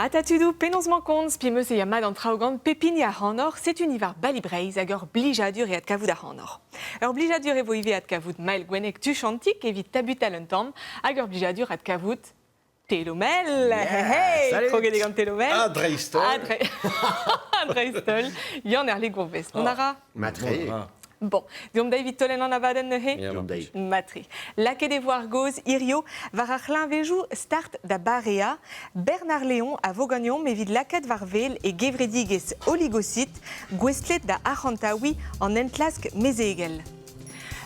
Mat ha tudoù, penaos 'mañ kont? Spi 'm eus e ya mat an traoù gant pep hini ac'hanoc'h. Setu ni war Bali Breizh hag ur blijadur eo adkavout ac'hanoc'h. Ur blijadur e vo ivez adkavout Mael Gwenneg tuchantik evit tabutal un tamm hag ur blijadur adkavout Telomel! Hey, Salut. Kroget eo gant Telomel. Ah, dreist-holl. Ha dre- Ha dreist-holl, Yann Herle Gourvez. Mont a ra? Matre. Bon, deomp da evit taolenn an abadenn neuze? Deomp dezhi. Matre. Lakaet e vo ar gaoz hirio war ar c'hleñvejoù start da bareañ. Bernard Léon a vo ganeomp evit lakaat war wel e gevredigezh Oligocyte, gouestlet da arc'hantaouiñ an enklask mezegel.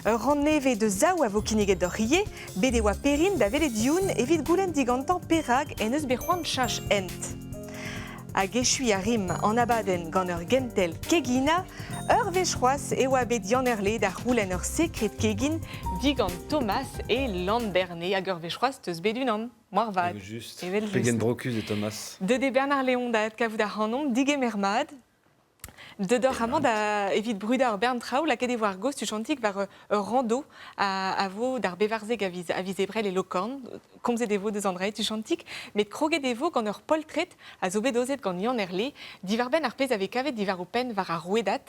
Ur rann nevez deus zaou a vo kinniget deoc'h ivez. Bet e oa Perrine da welet Youn evit goulenn digantañ perak en deus bet c'hoant cheñch hent. Hag echuiñ a rimp an abadenn gant ur gentel keginañ. Ur wech c'hoazh e oa bet Yann Herle da c'houlenn ur sekred kegin digant Thomas e Landerne. Hag ur wech c'hoazh 'teus bet unan, moarvat. Evel-just. Evel-just. Pegen brokus eo Thomas. Deut eo Bernard Léon da adkavout ac'hanomp. Digemer mat. Deut oc'h amañ da evit brudañ ur bern traoù lakaet e vo ar gaoz tuchantik war ur rando a vo d'ar bevarzek a viz, a viz Ebrel e Lokorn. Komzet e vo deus an dra tuchantik, met kroget e vo gant ur poltred a zo bet aozet gant Yann Herle diwar-benn ar pezh a vez kavet diwar ho penn war ar rouedad.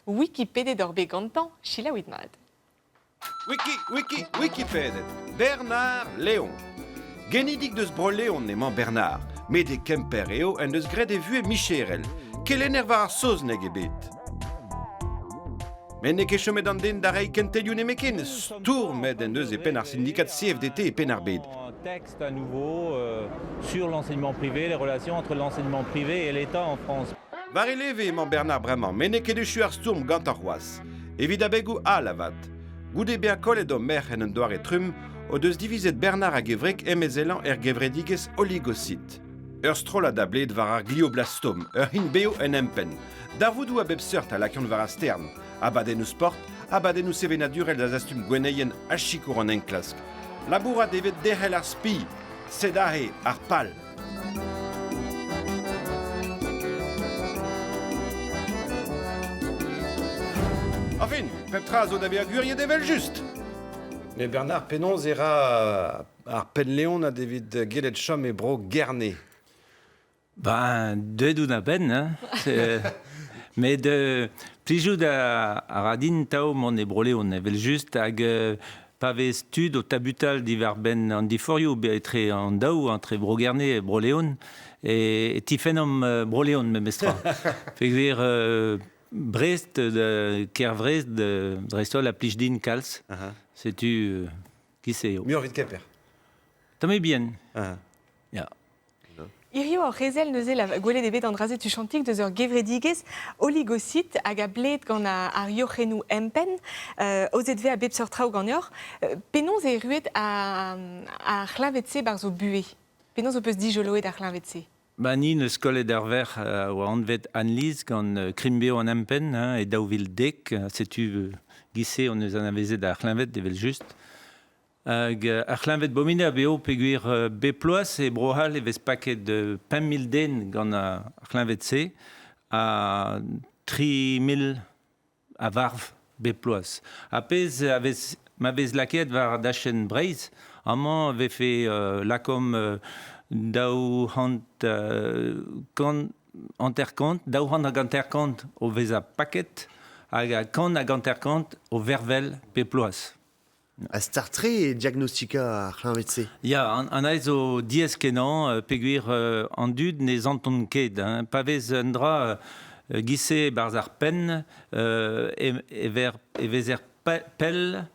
Wikipedet oc'h bet gantañ, selaouit mat. Wiki, wiki, Wikipedet. Bernard Léon. Genidik deus Bro-Leon emañ Bernard, met e Kemper eo en deus graet e vuhez micherel. Kelenner war ar saozneg eo bet. Met n'eo ket chomet an den da reiñ kentelioù nemetken. Stourmet en deus e penn ar sindikad CFDT e Penn-ar-Bed. Un texte à nouveau sur l'enseignement privé, les relations entre l'enseignement privé et l'État en France. War e leve emañ Bernard bremañ, met n'eo ket echu ar stourm gantañ c'hoazh. Evit abegoù all avat. Goude bezañ kollet o merc'h en un doare trumm, o deus divizet Bernard hag e wreg emezelañ er gevredigezh Oligocyte. Ur strollad a bled war ar glioblastom, ur c'hin-bev en empenn. Darvoudoù a bep seurt a lakaont war ar stern. Abadennoù sport, abadennoù sevenadurel da zastum gwenneien ha sikour an enklask. Labourat evit derc'hel ar spi, sed aze ar pal. Enfin, pep tra zo da vezañ gwiriet evel-just. Mais Bernard, penaos e ra ar penn-leonad evit gellet chom e bro Gerne? Ben, deuet out a-benn, hein. Met plijout a ra din tav mont e Bro-Leon, evel-just, hag pa vez tud o tabutal diwar-benn an diforioù etre an daou, entre Bro-Gerne e Bro-Leon, e tifennomp Bro-Leon memestra. Peogwir Brest, kêr Vrest, dreist-holl, a plij din kalz. Setu giz-se eo. Muioc'h evit Kemper. Tamm bihan. Ya. Hiziv hor c'hezel neuze la, gwelet eo bet an dra-se tuchantik deus ur gevredigezh oligocyte hag a bled gant ar yoc'hennoù empenn. Aozet vez a bep seurt traoù ganeoc'h. Penaos eo erruet ar c'hleñved-se 'barzh ho buhez? Penaos ho peus dijoloet ar c'hleñved-se? Ba ni 'neus kollet ar verc'h a oa anvet Anne-Lise gant Krimbeo an empenn hein, e 2010. Setu giz-se hon eus anavezet ar c'hleñved evel-just. Hag ar c'hleñved bominabl eo peogwir bep bloaz e Bro-C'hall e vez paket 5 000 den gant ar c'hleñved-se ha 3 000 a varv bep bloaz. Ha pezh a vez ma vez lakaet war dachenn Breizh, amañ e vefe lakaomp 200 kant 50, 250 o vezañ paket hag 150 o vervel bep bloaz. Ha start-tre eo diagnostikañ ar c'hleñved-se. Ya, an aez zo diaes-kenañ peogwir an dud ne santont ket. Hein. Pa vez un dra giz-se e-barzh ar penn e vezer pell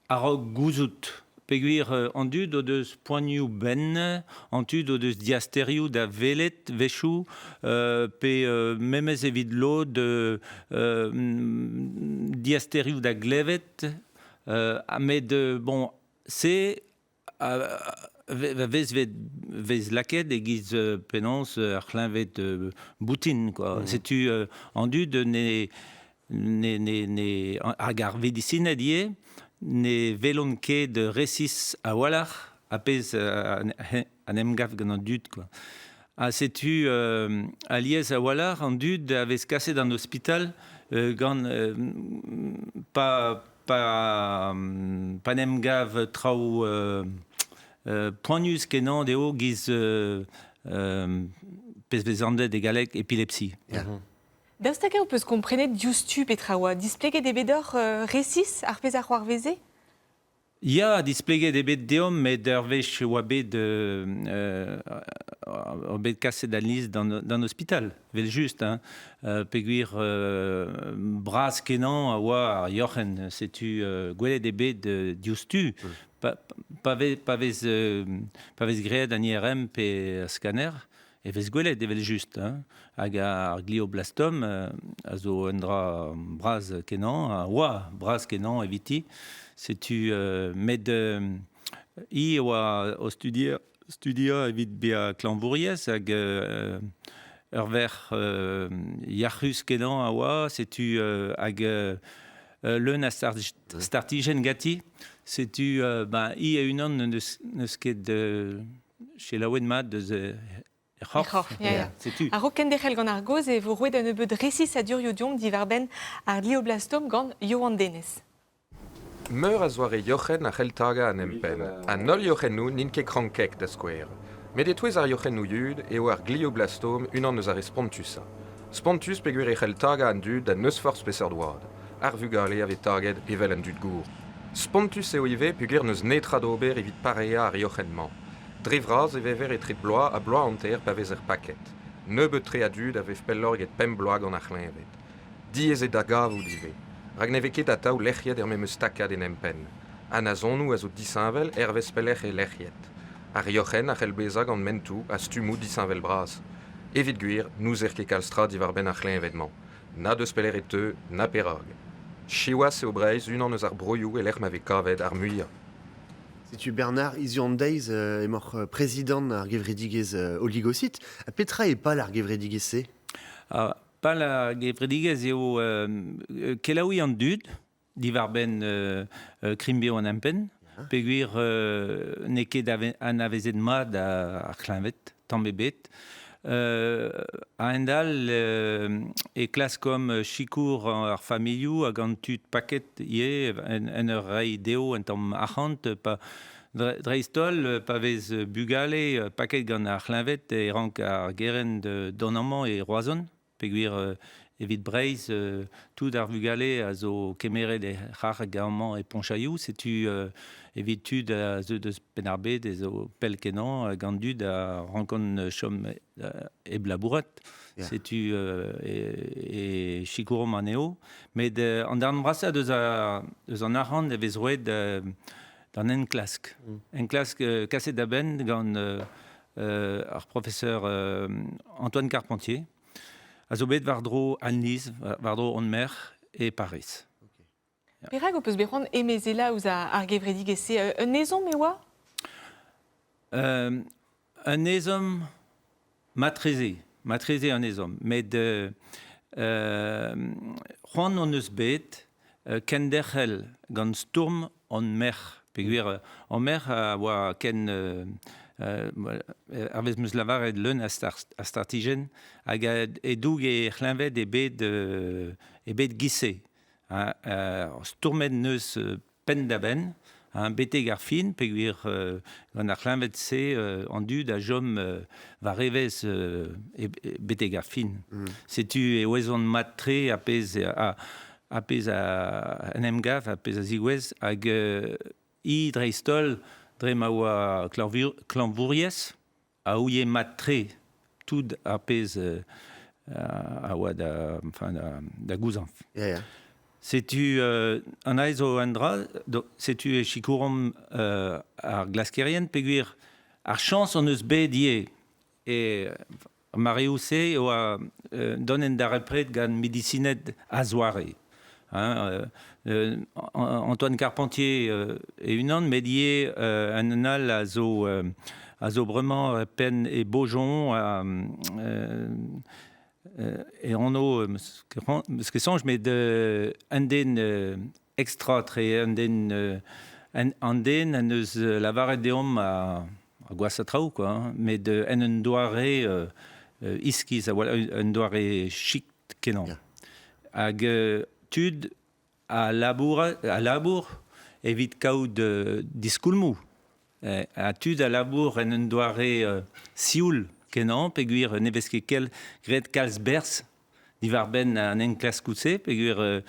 a-raok gouzout. Peogwir an dud o deus poanioù-benn, an tud o deus diasterioù da welet 'wechoù, pe memes evit lod diasterioù da glevet. Met bon, se vez vez lakaet e-giz penaos ar c'hleñved boutin quoi. Setu an dud ne ne ne ne hag ar vedisined ivez ne welont ket resis a-walc'h ar pezh en em gav gant an dud quoi. Ha setu alies a-walc'h an dud a vez kaset d'an ospital gant pa pa pa 'n em gav traoù poanius-kenañ dezho 'giz Pezh vez anvet e galleg epilepsie. Ya. Daoust hag-eñ ho peus komprenet diouzhtu petra oa? Displeget eo bet deoc'h resis ar pezh a c'hoarveze? Ya, displeget eo bet deomp, met ur wech e oa bet, oa bet kaset Annelise d'an ospital, evel-just, hein. Peogwir bras-kenañ a oa ar yoc'henn, setu gwelet eo bet diouzhtu. Pa, pa, vez, pa, vez, pa vez graet an IRM pe scanner, e vez gwelet evel-just. Hein. Hag ar glioblastom a zo un dra bras-kenañ, a oa bras-kenañ eviti. Setu, met hi e oa o studiañ, studiañ evit bezañ klañvouriez hag ur verc'h yac'hus-kenañ a oa. Setu hag leun a startijenn ganti. Setu ben, hi e-unan n'eus ket selaouet mat deus he c'horf. He c'horf, ya, ya. Setu. A-raok kenderc'hel gant ar gaoz e vo roet un nebeud resisadurioù deomp diwar-benn ar glioblastom gant Yoann Denez. Meur a zoare yoc'henn a c'hell tagañ an empenn. An holl yoc'hennoù n'int ket krankek, da skouer. Met e-touez ar yoc'hennoù yud eo ar glioblastom unan eus ar re spontusañ. Spontus peogwir e c'hell tagañ an dud da n'eus forzh peseurt oad. Ar vugale a vez taget evel an dud gour. Spontus eo ivez peogwir n'eus netra d'ober evit pareañ ar yoc'henn-mañ. Dre vras e vever etre bloaz ha bloaz hanter pa vezer paket. Nebeut-tre a dud a vev pelloc'h eget pemp bloaz gant ar c'hleñved. Diaes eo da gavout ivez, rak ne vez ket atav lec'hiet er memes takad en empenn. An azonoù a zo disheñvel hervez pelec'h eo lec'hiet. Ar yoc'henn a c'hell bezañ gant mentoù ha stummoù disheñvel-bras. Evit gwir, n'ouzer ket kalz tra diwar-benn ar c'hleñved-mañ. Na deus pelec'h e teu, na perak. Siwazh eo Breizh unan eus ar broioù e-lec'h ma vez kavet ar muiañ. Setu Bernard, hiziv an deiz emaoc'h prezidant ar gevredigezh Oligocyte. Petra eo pal ar gevredigezh-se? Ah, pal ar gevredigezh eo kelaouiñ an dud diwar-benn krign-bev an empenn, peogwir n'eo ket anavezet mat ar c'hleñved, tamm ebet. A-hend-all e klaskomp sikour ar familhoù hag an tud paket ivez en ur reiñ dezho un tamm arc'hant pa dreist-holl pa vez bugale paket gant ar c'hleñved e rank ar gerent dont amañ e Roazhon peogwir evit Breizh tout ar vugale a zo kemeret e c'harg amañ e Pontchaillou setu evit tud a zeu deus Penn-ar-Bed ez eo pell-kenañ hag an dud a rankont chom hep labourat. Setu e sikouromp anezho. Met an darn brasañ deus, deus an arc'hant e vez roet d'an enklask. Enklask kaset da benn gant ar professeur Antoine Carpentier, a zo bet war-dro Annelise, war-dro hon merc'h e Pariz. Perak ho peus bet c'hoant emezelañ ouzh ar gevredigezh-se? Un ezhomm e oa? Un ezhomm matreze, matreze un ezhomm. Met c'hoant hon eus bet kenderc'hel gant stourm hon merc'h. Peogwir hon merc'h a oa ken hervez 'm eus lavaret leun a startijenn hag e-doug he c'hleñved eo bet eo bet giz-se. Stourmet 'neus penn-da-benn betek ar fin peogwir gant ar c'hleñved-se an dud a chom war evezh betek ar fin. Setu e ouezont mat-tre ar pezh ar pezh a en em gav, ar pezh a zigouez hag hi dreist-holl dre ma oa klañvouriez a ouie mat-tre tout ar pezh a oa da, enfin, da gouzañv. Ya, ya. Setu an aez zo un dra, setu e sikouromp ar glaskerien peogwir ar chañs hon eus bet ivez e mareoù-se e oa dont en darempred gant medisined a-zoare. Hein, Antoine Carpentier e-unan, met ivez un all a zo, a zo bremañ penn e Beaujon, e anv 'meus ket soñj, met un den extra-tre, un den, an den en deus lavaret deomp ar gwashañ traoù, quoi, met en un doare iskis, un doare chik kenañ. Hag tud a labour, a labour evit kaout diskoulmoù. Ha tud a labour en un doare sioul. kenañ peogwir ne vez ket kel graet kalz berzh diwar-benn an enklaskoù-se peogwir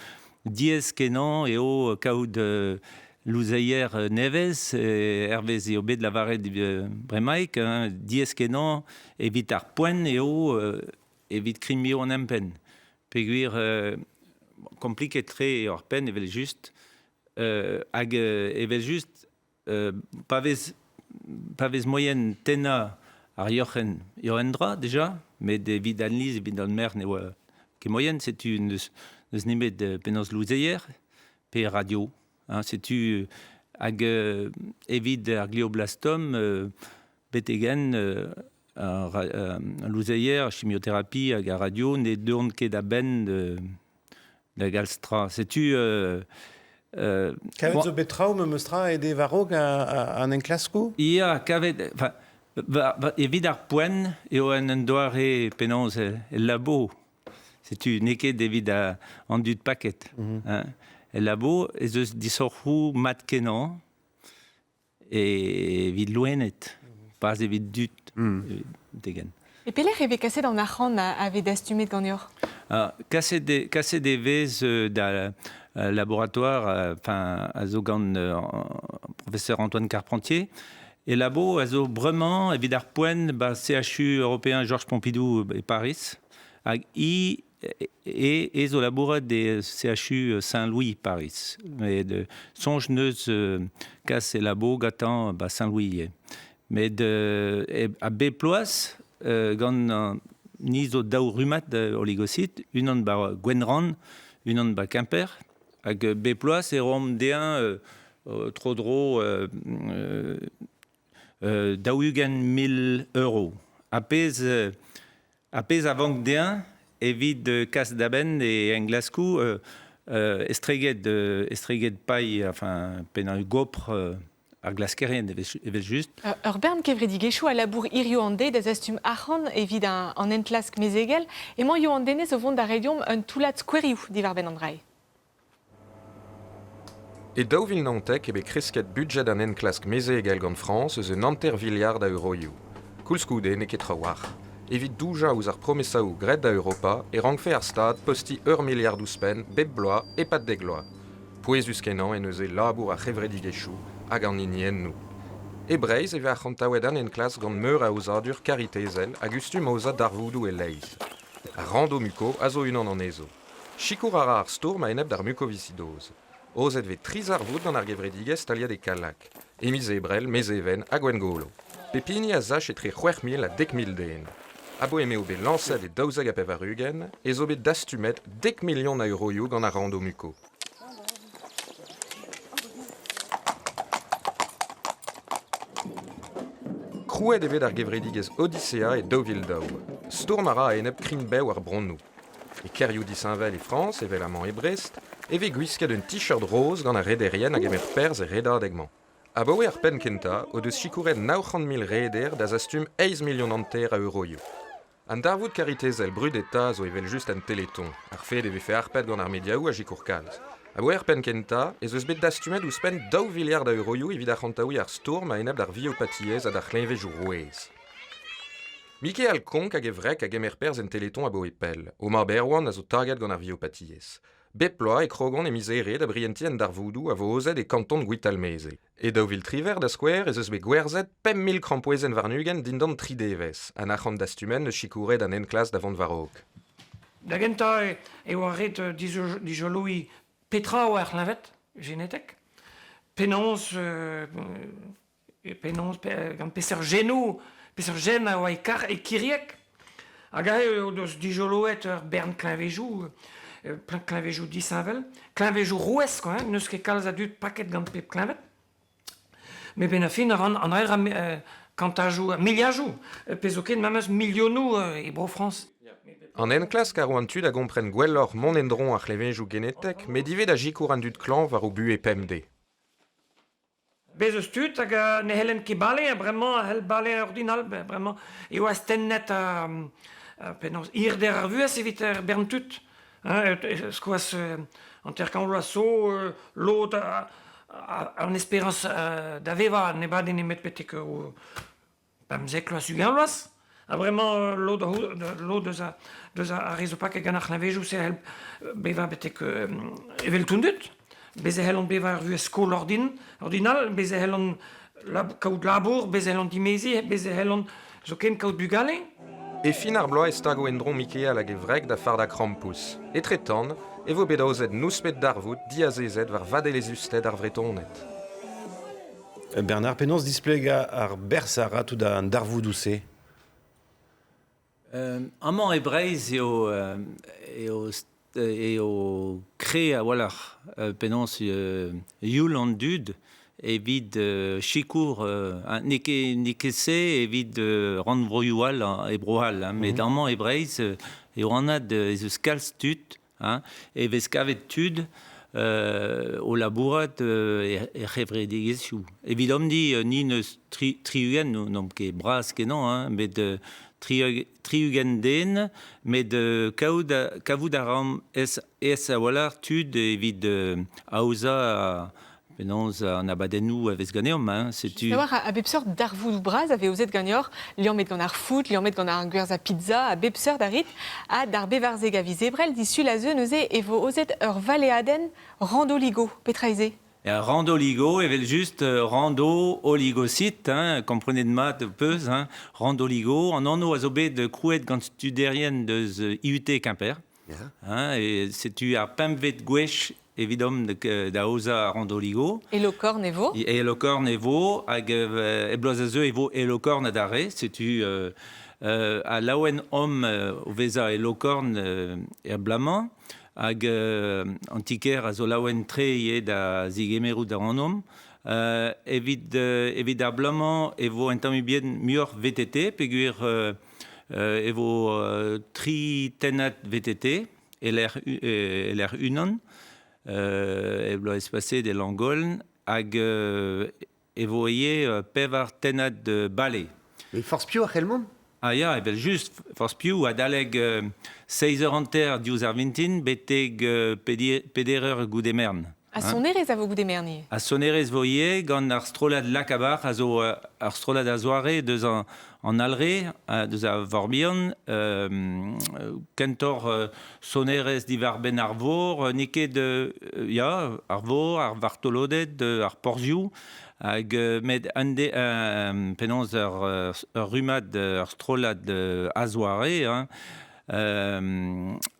diaes-kenañ eo kaout louzeier nevez hervez eo bet lavaret bremaik hein, diaes-kenañ evit ar poent eo evit krign-bev an empenn peogwir kompliket-tre eo ar penn evel-just hag evel-just pa vez pa vez moaien tennañ ar yoc'henn eo un dra dija, met evit Annelise, evit an merc'h ne oa ket moaien, setu n'eus n'eus nemet penaos louzeier pe radio. Hein, setu hag evit ar glioblastom betek-henn ar louzeier, ar chimioterapi hag ar radio ne deuont ket a-benn da galz tra. Setu Kavet zo bet traoù memes tra aet eo war-raok an enklaskoù? Ya, kavet enfin, evit ar poent eo un doare penaos el labo. Setu n'eo ket evit an dud paket. Hein. El labo ez eus disoc'hoù mat-kenañ evit loened, pas evit dud degen. E pelec'h e vez kaset an arc'hant a vez dastumet ganeoc'h? Kaset e, kaset e vez da laboratoire enfin, a zo gant professeur Antoine Carpentier. E labo a zo bremañ evit ar poent ba CHU européen Georges Pompidou e Paris. Hag i e e zo labourat e CHU Saint-Louis Paris. Met soñj neus kas e labo gantañ ba Saint-Louis ivez. Met a bep ploaz gant ni zo daou rummad oligosit, unan ba Gwenrann, unan ba Kemper. Hag bep ploaz e roomp dezhañ tro-dro 40 000 euro. Ha pezh, ha pezh a vank dezhañ evit kas da benn e englaskoù estreget, estreget pailh, enfin pennañ gopr ar glaskerien evel-just. Ur bern kevredigezhioù a labour hiziv an deiz da zastum arc'hant evit an enklask mezegel. Emañ Yoann Denez o vont da reiñ deomp un toullad skouerioù diwar-benn an dra-se. E 2019 eo bet kresket budjed an enklask mezegel gant Frañs eus un hanter viliard a euroioù. Koulskoude n'eo ket trawalc'h. Evit doujañ ouzh ar promesaoù graet da Europa e rankfe ar Stad postiñ ur miliard ouzhpenn bep bloaz e-pad dek vloaz. Pouezus-kenañ eo neuze labour ar c'hevredigezhioù hag an hiniennoù. E Breizh e vez arc'hantaouet an enklask gant meur a aozadur karitezel a gustum aozañ darvoudoù e-leizh. Ar Rando Muco a zo unan anezho. Sikour a ra ar stourm a-enep d'ar mukoviscidoz. Aozet vez tri zarvoud gant ar gevredigezh staliet e Kallag, e miz Ebrel, Mezheven ha Gwengolo. Pep hini a sach etre 6000 ha 10,000 den. Aboe m'eo bet lañset e 92 ez eo bet dastumet dek milion a euroioù gant ar Rando Muco. Krouet eo bet ar gevredigezh Odisea e 2002. Stourm a ra a-enep krign-bev ar bronnoù. E kêrioù disheñvel e Frañs, evel amañ e Brest, e vez gwisket un t-shirt roz gant ar rederien a gemer perzh er redadeg-mañ. Abaoe ar penn-kentañ o deus sikouret 900 000 reder da zastum eizh milion hanter a euroioù. An darvoud karitezel brudetañ zo evel-just an Téléthon, ar fed e vefe harpet gant ar mediaoù a sikour kalz. Abaoe ar penn-kentañ ez eus bet dastumet ouzhpenn daou viliard a euroioù evit arc'hantaouiñ ar stourm a-enep d'ar viopatiezh ha d'ar c'hleñvedoù rouez. Mikael Konk hag e wreg a gemer perzh en Téléthon abaoe pell. O mab Erwan a zo taget gant ar viopatiezh. Bep bloaz e krogont e miz Here da brientiñ an darvoudoù a vo aozet e kanton Gwitalmeze. E 2018, da skouer, ez eus bet gwerzhet 5 000 krampouezhenn warn-ugent dindan tri devezh. An arc'hant dastumet 'neus sikouret an enklask da vont war-raok. Da gentañ e oa ret dijoloiñ petra oa ar c'hleñved genetek, penaos penaos gant peseurt genoù, peseurt gen a oa e kar e kiriek. Hag aze o deus dijoloet ur bern kleñvejoù, kleñvejoù disheñvel, kleñvejoù rouez quoi, hein, n'eus ket kalz a dud paket gant pep kleñved. Met benn ar fin a ran an aer kantajoù, miliajoù, pe zoken memes milionoù e Bro-Frañs. An enklask a ro an tu da gompren gwelloc'h mont en-dro ar c'hleñvejoù genetek, met ivez da sikour an dud klañv war o buhez pemdez. Bez' eus tud hag ne c'hellent ket bale ha bremañ a c'hell bale ordinal. Bremañ eo astennet penaos hirder ar vuhez evit ar bern tud. Hein, skoaz hanter-kant vloaz zo, lod an esperañs da vevañ ne bade nemet betek 15 vloaz, 20 vloaz. Ha bremañ lod, lod eus, a, deus ar re zo paket gant ar c'hleñvejoù-se a c'hell bevañ betek evel tout Bez' e c'hellont bevañ ur vuhez skol ordin, ordinal, bez' e c'hellont lab kaout labour, bez' e c'hellont dimeziñ, bez' e c'hellont zoken kaout bugale. E fin ar bloaz e stago en-dro Mikeal hag e wreg da fardañ krampouezh. Etretant e vo bet aozet nouspet darvoud diazezet war vadelezhusted ar Vretoned. Bernard, penaos displegañ ar berzh a ra tout an darvoudoù-se? Amañ e Breizh eo eo eo kre a-walc'h penaos youl an dud evit sikour n'eo ket n'eo ket se evit rannvroioù all e Bro-C'hall hein, met amañ e Breizh eo anat ez eus kalz tud hein, e vez kavet tud o labourat er c'hevredigezhioù. Evidomp-ni, ni n'eus tri, 60, n'omp ket bras-kenañ, hein, met 60 den, met kaout, kavout a ran aes a-walc'h tud evit aozañ penaos an abadennoù a vez ganeomp. Hein, setu... War a bep seurt darvoudoù bras a vez aozet ganeoc'h, liammet gant ar foot, liammet gant ar gwerzhañ pizza, a bep seurt a rit. Ha d'ar bevarzek a viz Ebrel, disul a zeu neuze e vo aozet ur valeadenn rando-ligo. Petra eo se? Rando-ligo, evel-just, rando oligocyte, hein, komprenet mat peus, hein, rando-ligo, an anv a zo bet krouet gant studerien deus IUT Quimper. Hein, e setu ar pempvet gwech evidomp da aozañ ar rando-ligo. E Lokorn e vo? E Lokorn e vo, hag e bloaz a zeu e vo e Lokorn adarre. Setu ha laouen omp o vezañ e Lokorn er bloaz-mañ. Hag an ti-kêr a zo laouen-tre ivez da zigemerout ac'hanomp. Evit, evit ar bloaz-mañ e vo un tamm ebet muioc'h VTT peogwir e vo tri tennad VTT e-lec'h e-lec'h unan e bloaz paseet e Langoln hag e vo ivez pevar tennad bale. Mais forzh piv a c'hell mont? Ah ya, evel-just, forzh piv, adalek seizh eur hanter diouzh ar vintin betek peder eur goude mern. Ha sonerezh a vo goude mern ivez? Ha sonerezh vo ivez gant ar strollad Lakabar, a zo ar strollad a-zoare deus an Alre, deus ar Vorbihan. Kentoc'h sonerezh diwar-benn ar vor, n'eo ket ya, ar vor, ar vartoloded, ar porzhioù. Hag met un de, penaos ur, ur rummad, ur strollad a-zoare, hein,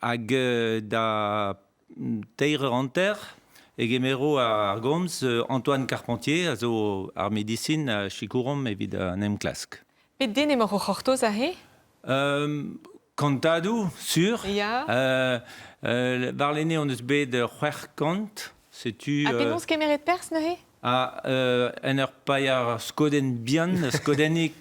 hag da teir eur hanter e gemero ar gomz Antoine Carpentier a zo ar medisin a sikouromp evit an enklask. Pet den emaoc'h o c'hortoz aze? Kantadoù, sur. Ya. Warlene hon eus bet 600. Setu. Ha penaos kemeret perzh neuze? Ha en ur paeañ ur skodenn bihan, skodennig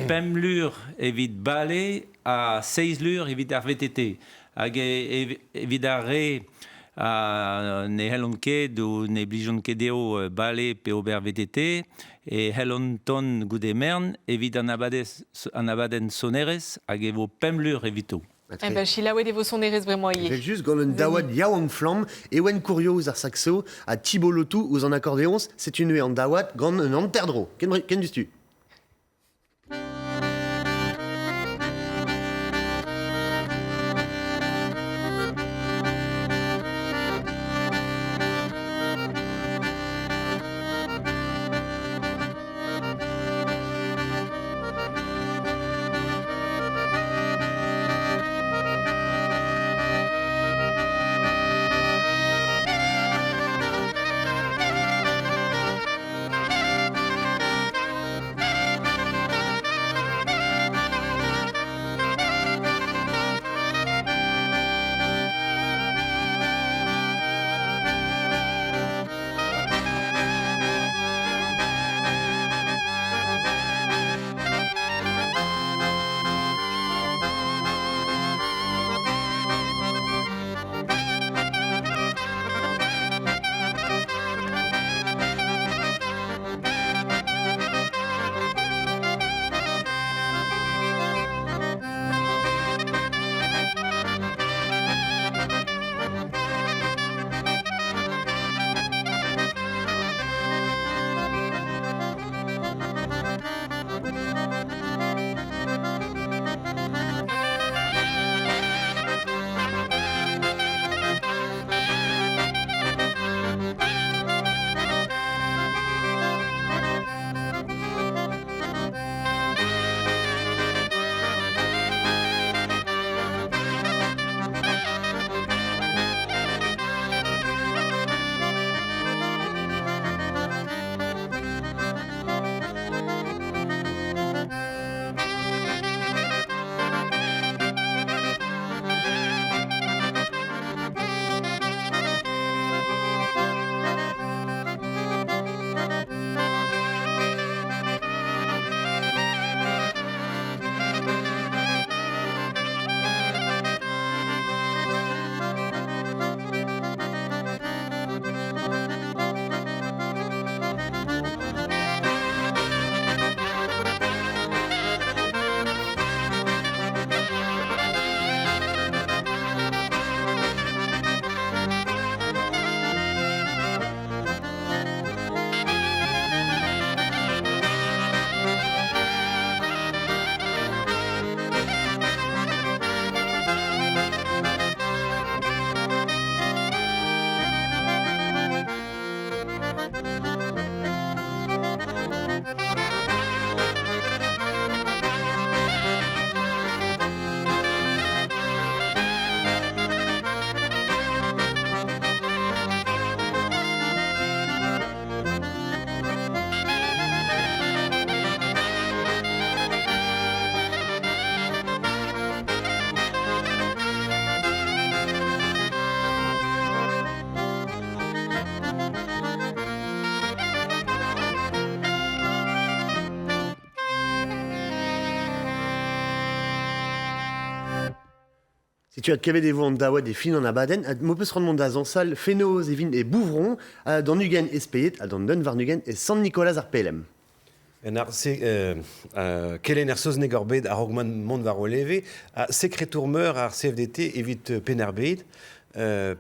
pemp lur evit bale ha seizh lur evit ar VTT. Hag evit ar re ne c'hellont ket ou ne blijont ket dezho bale pe ober VTT e c'hellont tont goude mern evit an abadenn sonerezh hag e vo pemp lur evito. Eh ben, selaouet e vo sonerezh bremañ ivez. Evel-just, gant un daouad yaouank-flamm, Ewen Couriot ouzh ar saxo ha Thibault Lotou ouzh an akordeoñs, setu neuze an daouad gant un hanter-dro. Ken, ken diouzhtu. Setu adkavet e vo an daouad e fin an abadenn ha m'ho peus c'hoant mont da zañsal fenoz e vin e Bouvron, d'an 20 e Speied ha d'an 21 e Sant-Nikolaz ar Pelem. En ar se, kelenner saozneg ur bed a-raok mont war o leve, ha sekretour-meur ar CFDT evit Penn-ar-Bed.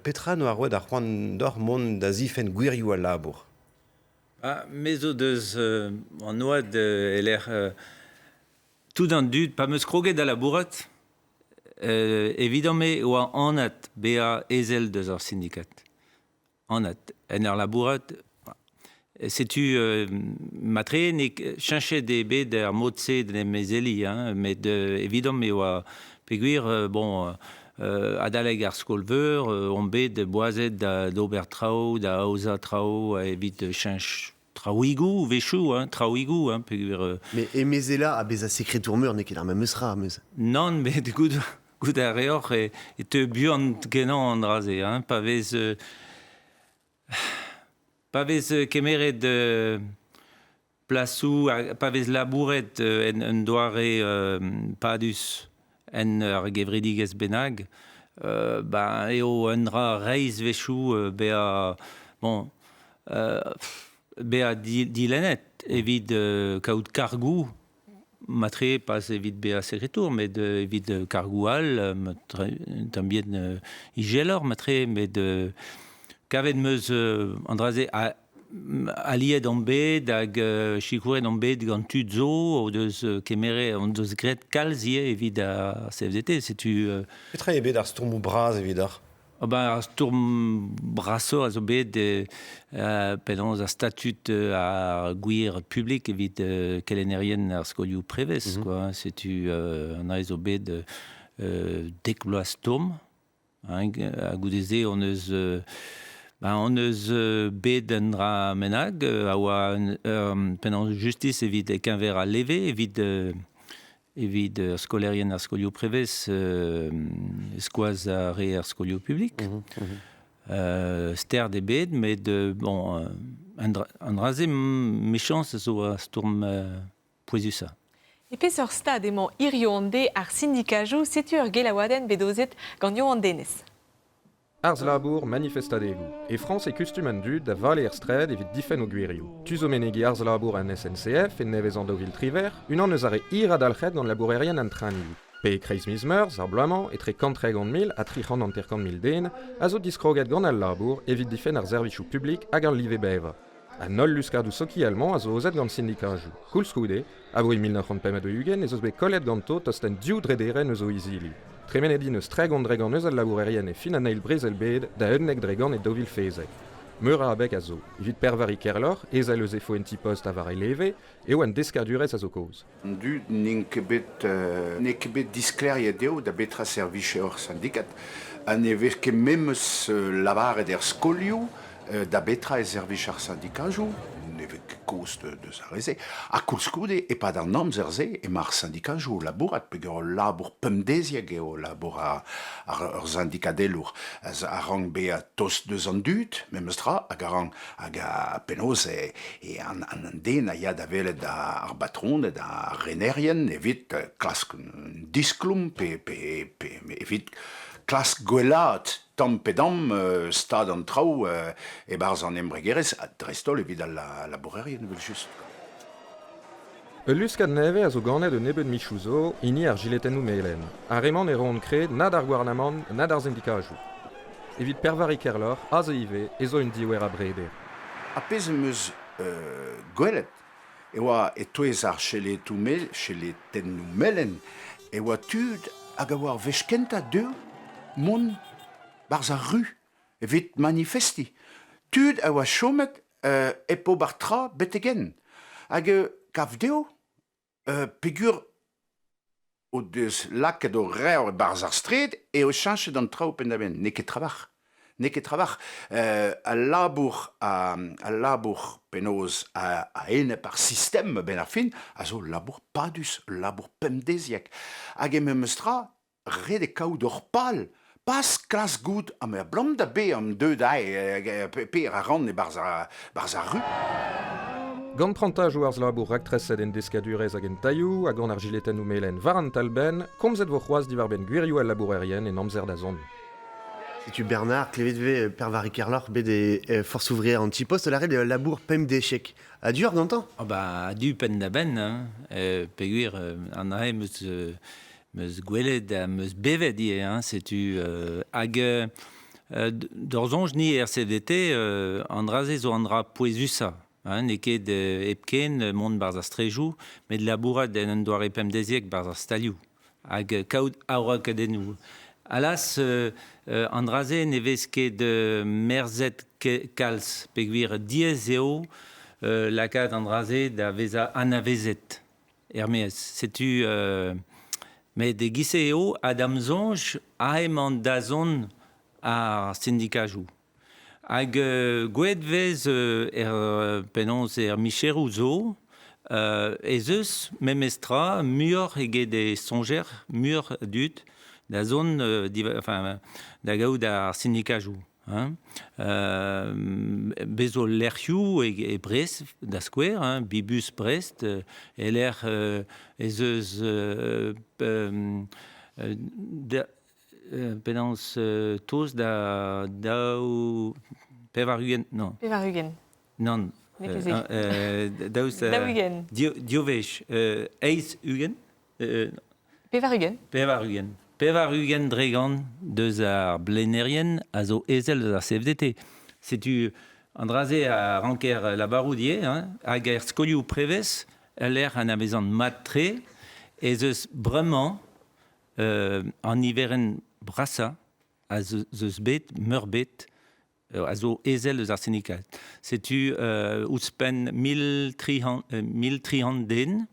Petra 'noa roet ar c'hoant deoc'h mont da zifenn gwirioù al labour? Ah, me zo deus an oad e-lec'h tout an dud, pa 'm eus kroget da labourat, evidon-me e oa anat bezañ ezel deus ar sindikad. Anat. En ur labourat, setu matre n'eo cheñchet eo bet ar mod-se d'en em emezeliñ, hein, met evidomp e oa peogwir bon adalek ar skol-veur omp bet boazet d'ober traoù, da aozañ traoù evit cheñch traoùigoù a-wechoù, hein, traoùigoù, hein, peogwir Mais emezelañ ha bezañ sekretour-meur n'eo ket ar memes tra, neuze. Nann, met goût, goût a reoc'h e, e teu buan-kenañ an dra-se, hein, pa vez pa vez kemeret plasoù, pa vez labouret en un doare padus en ur gevredigezh bennak, ben eo un dra reizh 'wechoù bezañ bon bezañ dilennet evit kaout kargoù matre pas evit bezañ sekretour met evit kargoù all tamm bihan izeloc'h matre met kavet 'm eus an dra-se aliet omp bet hag sikouret omp bet gant tud zo o deus kemeret hon deus graet kalz ivez evit ar CFDT setu Petra eo bet ar stourmoù bras evidoc'h? Oh ben, ar stourm brasoc'h a zo bet penaos ar statud ar gwir publik evit kelennerien ar skolioù prevez quoi. Setu an aez zo bet dek vloaz stourm. Hein, ha goude-se hon eus ben, hon eus bet un dra bennak a oa penaos justis evit e-keñver al leve evit Evit skolaerien ar skolioù prevez, skoaz ar re ar skolioù publik. Sterd ebet, met bon, an dra-se mechañs a zo ar stourm pouezusañ. E peseurt stad emañ hiziv an deiz ar sindikajoù? Setu ur gelaouadenn bet aozet gant Yoann Denez. Harz-labour, manifestadegoù. E Frañs e kustum an dud da vale er straed evit difenn o gwirioù. Tu zo menegiñ harz-labour an SNCF e nevez an 2018, unan eus ar re hirañ dalc'het gant labourerien an trenioù. Pe e-kreiz miz Meurzh ar bloaz-mañ, etre 130 mil ha 350 mil den a zo diskroget gant al labour evit difenn ar servijoù publik hag ar live bevañ. An holl luskadoù sokial-mañ a zo aozet gant sindikajoù. Koulskoude, abaoe 1945 ez eus bet kollet ganto tost an div drederenn eus o izili. Tremenet int eus 30% eus al labourerien e fin an Eil Brezel-bed da 11% e 2016. Meur a abeg a zo. Evit Pêr-Vari Kerloc'h, ezel eus efo en ti-post ha war e leve, eo an deskadurezh a zo kaoz. An dud n'int ket bet n'eo ket bet disklêriet dezho da betra servij eo ar sindikad ha ne vez ket memes lavaret er skolioù Da betra e servij ar sindikajoù? Ne vez ket kaoz deus ar re-se. Ha koulskoude, e-pad an amzer-se emañ ar sindikajoù o labourat peogwir ul labour pemdeziek eo labour ar, ur sindikadelour a rank bezañ tost deus an dud, memes tra, hag a rank hag a penaos e, e an, an den a ya da welet ar batroned, ar renerien evit klask un diskloum pe, pe, pe evit klask gwellaat tamm pe damm stad an traoù e-barzh an embregerezh, ha dreist-holl evit al labourerien evel-just. Ul luskad nevez a zo ganet un nebeud michoù zo, hini ar jiletennoù melen. Ar re-mañ ne roont kred na d'ar gouarnamant na d'ar sindikajoù. Evit Pêr-Vari Kerloc'h, aze ivez, ez zo un diouer a breder. Ar pezh em eus gwelet e oa e-touez ar cheletennoù melen e oa tud hag a oa ar wech kentañ dezho mont 'barzh ar ru evit manifestiñ. Tud a oa chomet hep ober tra betek-henn hag kav dezho peogwir o deus lakaet o revr e-barzh ar straed eo cheñchet an traoù penn-da-benn. N'eo ket trawalc'h. N'eo ket trawalc'h. Al labour al labour penaos a-enep ar sistem a-benn ar fin a zo ul labour padus, ul labour pemdeziek. Hag e memes tra, ret eo kaout ur pal. Pas klask goût ha me abalamour da be am deuet aze per a ran e-barzh ar, barzh ar ru. Gant prantajoù arz labour raktreset en deskadurezh hag en tailhoù ha gant ar jiletennoù melen war an talbenn, komzet vo c'hoazh diwar-benn gwirioù al labourerien en amzer da zont. Setu Bernard, klevet vez Per-Vari Kerloc'h bet e Force ouvrière antipost, lâret eo labour pemdeziek. A-du oc'h gantañ? Ah bah, a-du penn-da-benn, hein. Peogwir an aze 'meus 'meus gwelet ha 'meus bevet ivez, hein, setu hag d'hor soñj ni er CFDT, an dra-se zo an dra pouezusañ. Hein, n'eo ket hepken mont 'barzh ar straejoù, met labourat en un doare pemdeziek 'barzh ar stalioù hag kaout aourakadennoù. Alas, an dra-se ne vez ket merzet kalz peogwir diaes eo lakaat an dra-se da vezañ anavezet er-maez. Setu met e-giz-se eo ha da'm soñj aze emañ dazont ar sindikajoù. Hag gwelet 'vez er penaos er micheroù zo ez eus memestra muioc'h eget e soñjer, muioc'h a dud da zont enfin, da gaout ar sindikajoù. Hein. Bez zo lec'hioù e Brest, da skouer, hein, Bibus Brest, e-lec'h ez eus Penaos tost da daou pevar-ugent non. Pevar-ugent. Nann. N'eo ket se. Daoust Daou-ugent. Div wech. Eizh ugent. Pevar-ugent. Pevar-ugent. 80% deus ar blenerien a zo ezel eus ar CFDT. Setu an dra-se a ranker lavarout ivez, hein, hag er skolioù prevez, el lec'h anavezan mat-tre, ez eus bremañ An niverenn brasañ a zeus bet, meurbet, a zo ezel eus ar sindikad. Setu ouzhpenn 1300 den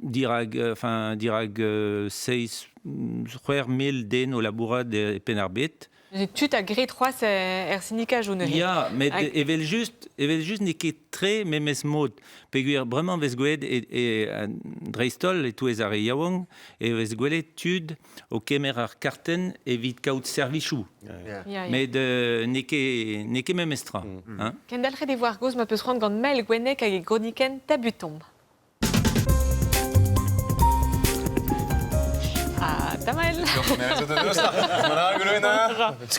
dirak, enfin, dirak seizh, 6000 den o labourat e Penn-ar-Bed. Tud a gred c'hoazh er sindikajoù neuze. Ya, met evel-just, evel-just n'eo ket tre memes mod. Peogwir bremañ vez gwelet e, e, dreist-holl e-touez ar re yaouank e vez gwelet tud o kemer ar kartenn evit kaout servijoù. Met n'eo ket n'eo ket memes tra. Hein. Kendalc'het e vo ar gaoz ma peus c'hoant gant Mael Gwenneg hag e gronikenn Tabutomp. Ah, Tamael.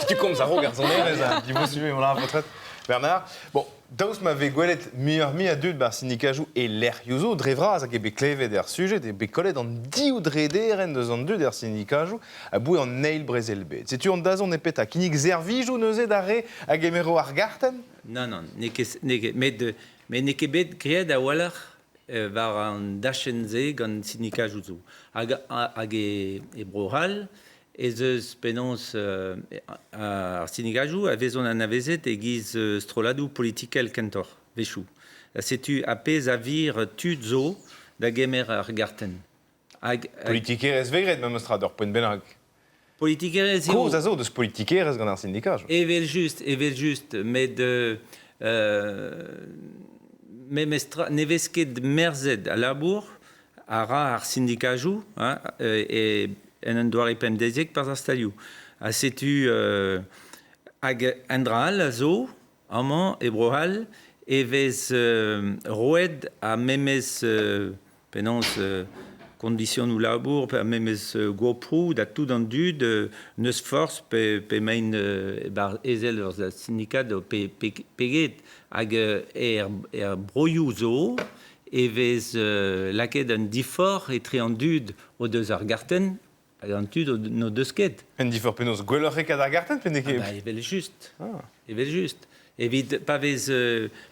Tu komz a-raok ar sonerezh, divosu eo la retraite. Bernard, bon, daoust ma vez gwelet muioc'h-mui a dud bar sindikajoù e lec'hioù zo, dre vras hag eo bet klevet er sujet, eo bet kollet an div drederenn deus an dud er sindikajoù aboe an eil brezel-bed. Setu an dazont e petra? Kinnig servijoù neuze d'ar re a gemero ar gartenn? Non, non, n'eo ket, n'eo ket, met, met n'eo ket bet graet a-walc'h war an dachenn-se gant sindikajoù zo. Hag, hag e, e Bro-C'hall ez eus penaos ar sindikajoù a vezont anavezet e-giz strolladoù politikel kentoc'h, wechoù. Setu ar pezh a vir tud zo da gemer ar gartenn. Hag, Politikerezh vez graet memes tra d'ur poent bennak. Politikerezh eo. Kaoz a zo deus politikerezh gant ar sindikajoù. Evel-just, evel-just, met memes tra, ne vez ket merzet al labour a ra ar sindikajoù hein, e, en un doare pemdeziek barzh ar stalioù. Ha setu hag un dra all a zo amañ e Bro-C'hall e vez roet ar memes penaos kondisionoù labour pe ar memes goproù da tout an dud n'eus forzh pe p'emaint e-barzh ezel ur sindikad pe, pe, pe get. Hag er, er broioù zo e vez lakaet un diforc'h etre an dud o deus ar gartenn hag an tud n'o deus ket. Un diforc'h penaos gwelloc'h eo kat ar gartenn pe n'eo ket? Ah bah, evel-just. Ah. Evel-just. Evit pa vez,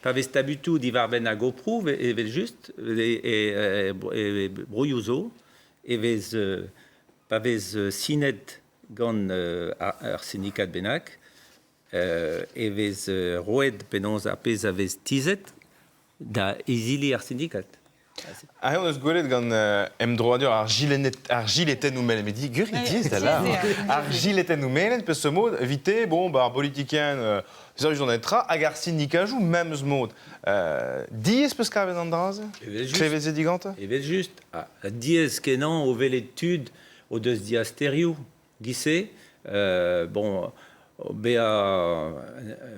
pa vez tabutoù diwar-benn ar goproù, evel-just, e, e, e, broioù zo, e vez, pa vez sinet gant ar sindikad bennak, e vez roet penaos ar pezh a vez tizhet da izili ar sindikad. Aze hon eus gwelet gant emdroadur ar ar jiletennoù melen. Met gwir diaes da lâr. Ar jiletennoù melen, peseurt mod, evite, bon, bah, ar politikian, servij an tra, hag ar sindikajoù, memes mod. Diaes peus kavet an dra-se? Klevet se digantañ? Evel-just. Ah, diaes kenañ o welet tud o deus diasterioù giz-se. Bon, Bezañ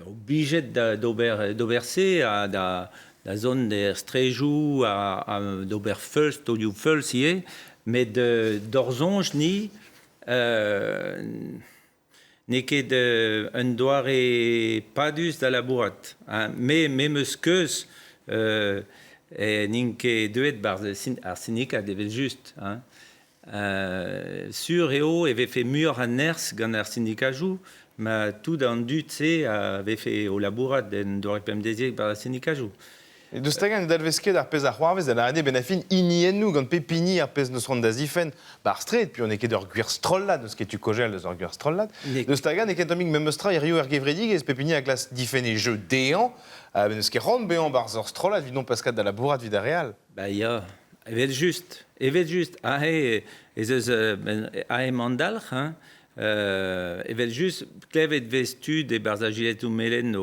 oblijet da d'ober d'ober se ha da da zont er straejoù ha d'ober feuls, taolioù feuls ivez, met d'hor soñj ni n'eo ket un doare padus da labourat. Me me 'm eus keuz n'int ket deuet 'barzh ar sindikad evel-just. Sur eo e vefe muioc'h a nerzh gant ar sindikajoù ma tout an dud-se a vefe o labourat en doare pemdeziek war ar sindikajoù. Deus tagan ne dalvez ket ar pezh a c'hoarvez da lâret eo benn ar fin hiniennoù gant pep hini ar pezh n'eus c'hoant da zifenn 'ba ar straed piv n'eo ket ur gwir strollad n'eus ket tu kaozeal deus ur gwir strollad. Deus tagan n'eo ket tammig memes tra hiziv er gevredigezh pep hini a glask difenn e jeu dezhañ met n'eus ket c'hoant bezañ 'barzh ur strollad evit nompas kat da labourat evit ar re all. Ba ya, evel-just, evel-just. Aze ez eus aze emañ an dalc'h, hein. Evel-just, klevet 'vez tud e-barzh ar jiledoù melen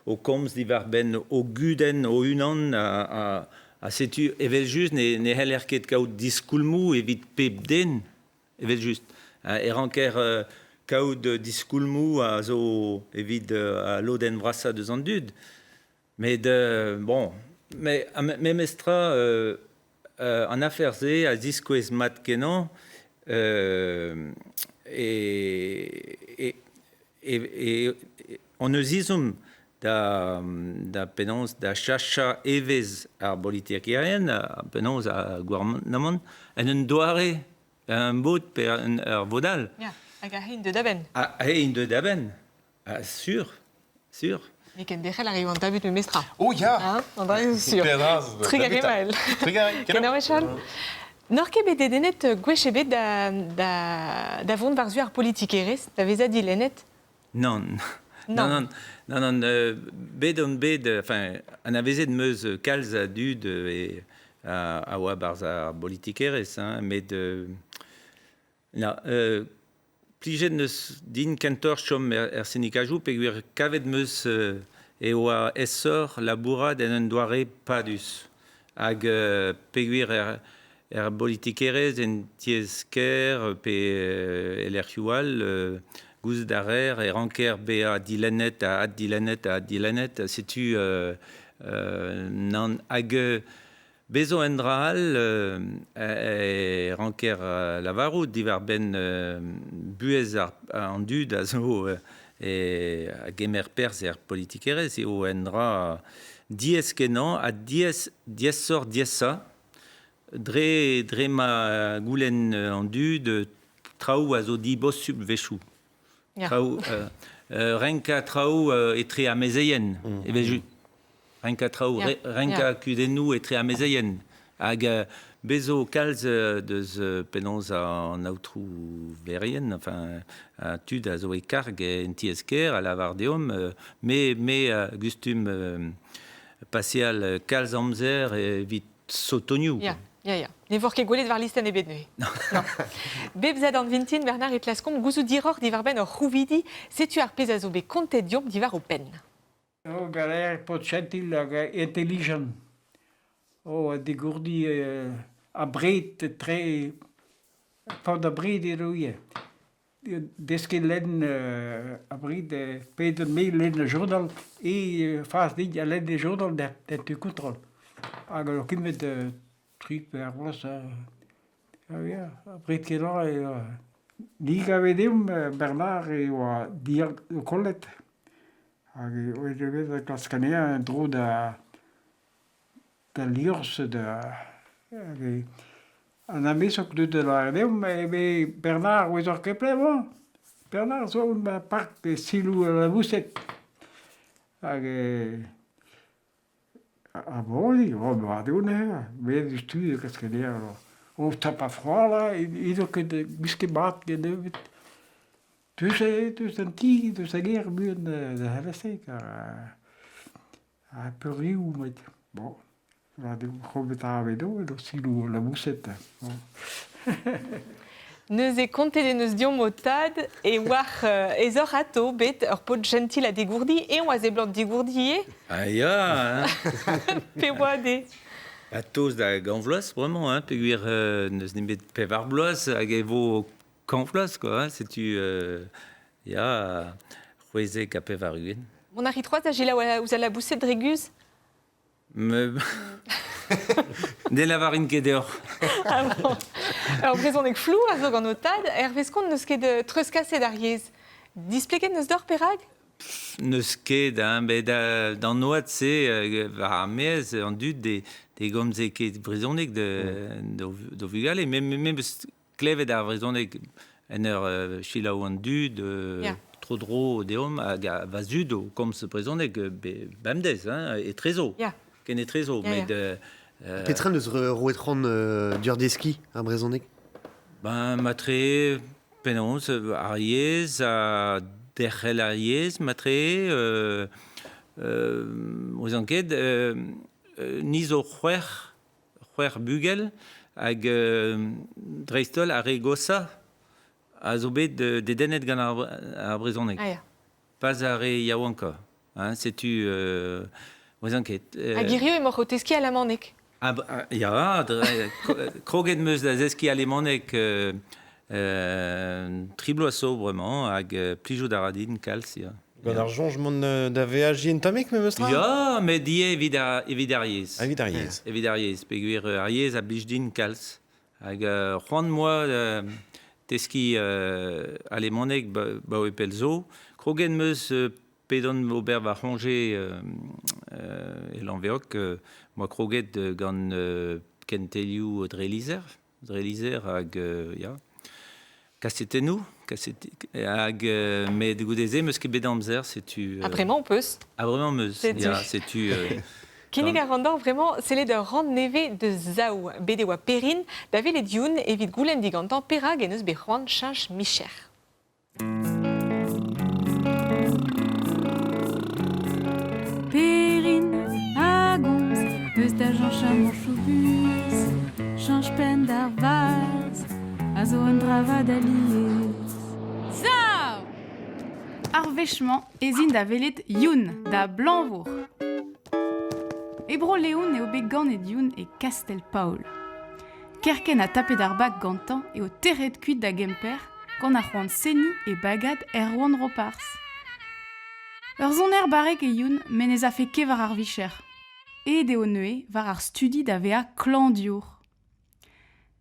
o komz diwar-benn o gudenn o-unan ha setu evel-just ne c'heller ket kaout diskoulmoù evit pep den, evel-just. E ranker kaout diskoulmoù a zo evit al lodenn vrasañ deus an dud. Met bon, mais memestra an afer-se a ziskouez mat-kenañ e, e, hon eus ezhomm da, da penaos da chachañ evezh ar bolitikerien, penaos ar gouarnamant, en un doare, un bod pe ur vod all. Ya, hag ar int deut a-benn. Ha int deut a-benn. Ah, sur, sur. N'eo ket derc'hel a rio an tabut memestra. Oh ya Hein, an dra zo sur. Trugarez, Maël. Trugarez. Kenavo, Charles. N'oc'h ket bet dedennet gwech ebet da, da, da vont war-zu ar politikerezh, da vezañ dilennet? Nann. Non, non, non, non, bet on bet, enfin, anavezet 'm eus kalz a dud e, a oa 'barzh ar bolitikerezh, hein, met Na, plijet 'neus din kentoc'h chom er sindikajoù peogwir kavet 'm eus e oa aesoc'h labourat en un doare padus. Hag peogwir er bolitikerezh en tiez-kêr pe e lec'hioù all, gouzout a reer e ranker bezañ dilennet ha addilennet ha addilennet. Setu nann. Hag Bez zo un dra all e ranker lavarout diwar-benn buhez an dud a zo a gemer perzh er politikerezh eo un dra diaes-kenañ ha diaes diaesoc'h-diaesañ dre dre ma goulenn an dud traoù a zo dibosupl a-wechoù. Traoù, renkañ traoù etre amezeien, evel-just. Renkañ traoù, renkañ kudennoù etre amezeien. Hag bez zo kalz deus penaos an aotrou Verien, enfin, tud a zo e karg en tiez-kêr a lavar deomp, me, me a gustum paseal kalz amzer evit sotonioù. Ya, ya, ya. Ne vor ket gwelet war listenn ebet neuze. Non. Bep sadorn vintin, Bernard, e klaskomp gouzout diroc'h diwar-benn hor c'houvidi. Setu ar pezh a zo bet kontet deomp diwar ho penn. Oh, galère, paotr chentil hag intelligent. Oh, digourdi abred tre, paotr abred eo ivez. Deskiñ lenn abred, pedet me lenn ar journal, e fas din a lenn e journal d'an tu kontrol. Hag eo kemet tri pe ar bloaz ya, abred-kenañ eo. Ni gave deomp Bernard e oa kollet hag e oa bet da klask anezhañ en-dro da da liorzh da hag an amezeg deut da lâret deomp eme Bernard 'ouezoc'h ket pelec'h emañ? Bernard zo en ma park e Siloù al Laboused hag ah bon dit oh mat eo neuze met diouzhtu e klask anezhañ o tapañ froid là edo ket gwisket mat kennebeut deus deus an ti deus a gêr buan da c'hellese kar Ha peurriv met bon, kroget edo edo siloù laboused. Neuze kontet en deus deomp ho tad e oac'h ez oc'h atao bet ur paotr jentil ha digourdi. Eñ a seblant digourdi ivez. Ah ya hein. Pe oa de? Ba tost da gant vloaz bremañ hein, peogwir n'eus nemet pevar bloaz hag e vo kant vloaz quoi. Hein. Setu ya. 96. Mont a rit c'hoazh da selaou ouzh al laboused dre guzh? Me... Ne lavarin ket deoc'h. Ah bon. Ur brezhoneg flou a zo gant ho tad. Hervez kont n'eus ket treuzkaset ar yezh. Displeget n'eus deoc'h perak? N'eus ket, hein, bet d'an oad-se, war ar maez, an dud ne gomze ket brezhoneg d'o vugale. Memes klevet ar brezhoneg en ur selaou an dud tro-dro deomp hag va zud o komz brezhoneg bemdez, hein, etrezo. Ken etrezo, met... Petra n'eus roet c'hoant d'ur deskiñ ar brezhoneg? Ben, matre, penaos, ar yezh, ha derc'hel ar yezh, matre, ouzon ket, ni zo c'hwec'h, c'hwec'h bugel, hag dreist-holl ar re goshañ a zo bet dedennet gant ar brezhoneg. Ah, ya. Pas ar re yaouankañ. Hein, setu, ouzon ket. Hag hiziv emaoc'h o teskiñ alamaneg? Ah, ya, kroget 'm eus da zeskiñ alamaneg tri bloaz zo bremañ hag plijout a ra din kalz, ya. Gant ar soñj mont da veajiñ un tammig memes tra? Ya, met ivez evit ar, evit ar yezh. Evit ar yezh. Evit ar yezh, peogwir ar yezh a blij din kalz. Hag c'hoant 'moa deskiñ alemaneg 'baoe pell zo. Kroget 'm eus p'edon ober va c'hoñje e Lanveog, 'moa kroget gant kentelioù dre lizher, dre lizher hag ya, kasetennoù, hag met goude-se 'm eus ket bet amzer, setu... Ha bremañ ho peus? Ha bremañ 'm eus, ya, setu... Kinnig a ran deoc'h bremañ sellet ur rann nevez deus Zaou. Bet e oa Perrine da welet Youn evit goulenn digantañ perak en deus bet c'hoant cheñch micher. Perrin a gomz eus da cheñch bus, cheñch penn d'ar vazh, a zo un dra vat alies. Sav! Ar wech-mañ ez in da welet Youn, da Blañvour. E Bro-Leon eo bet ganet Youn e Kastell-Paol. Kerkent ha tapet ar bag gantañ eo tec'het kuit da Gemper gant ar c'hoant seniñ e bagad Erwan Roparz. Ur soner barrek eo Youn met ne 'z afe ket war ar vicher. Aet eo neuze war ar studi da vezañ klañvdiour.